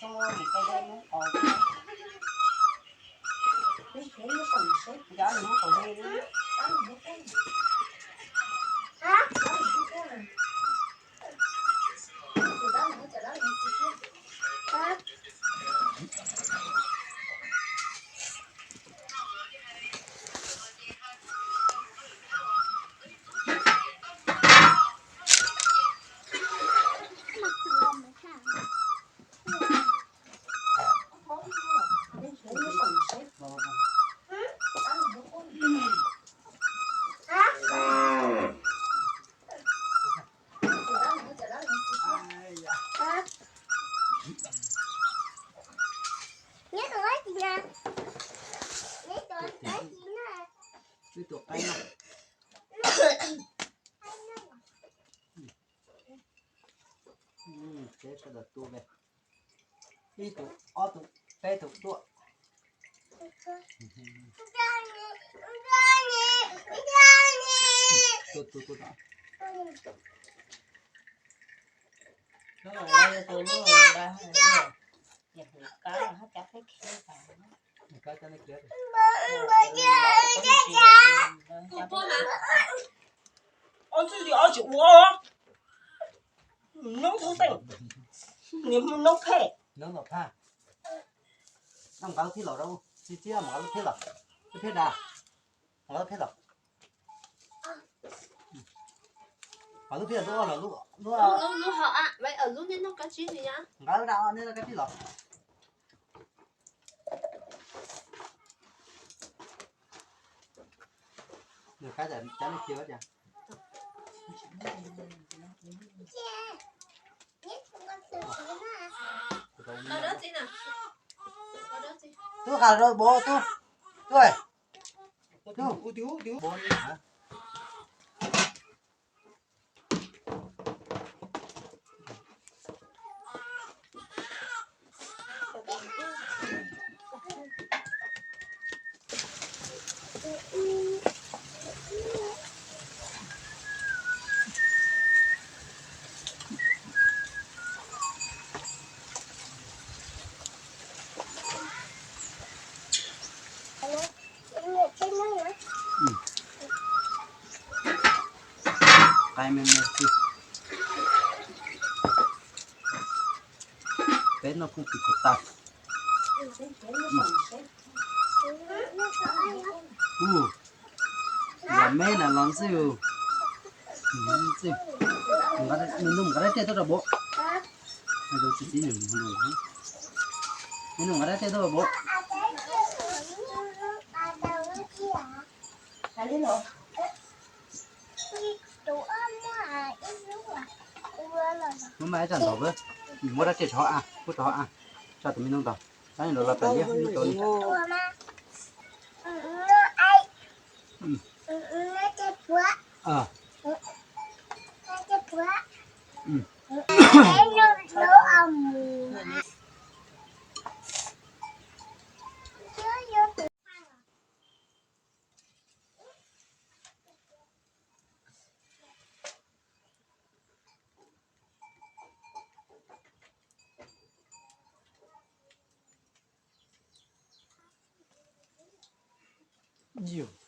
Ib tug qaib no. Peb sawv daws tua ve. Ib tug, ob tug, peb tug tuaj. Tua, tua, tua, tua. Ob txwj ua, noob thoob teej, niag noob phem, noob los phaj. Nqa lub phiab los rau, txi txi nqa lub phiab los, lub phiab da, nqa lub phiab los. Nqa lub phiab lub, lub, lub, nqa lub da, nej noj kab tsib los. Nws kab cov nej cia cas. Tub, qas rau bo tub. Tub, tub, tub. Qaib me me xwb. Peb noj kooj tis puas tag. Ua, los me na los ntxwj. Ntxwj. Nws nug nqa dab teg tuaj rau bo. Txiv txiv nws, nws nug nqa dab teg tuaj rau bo. Muab mas ib tsam ntov, muab dab teg rau hauv av, muab rau hauv av, tso tus me ntoo ntov, tab sis los los pem liab ib cov li. Yus,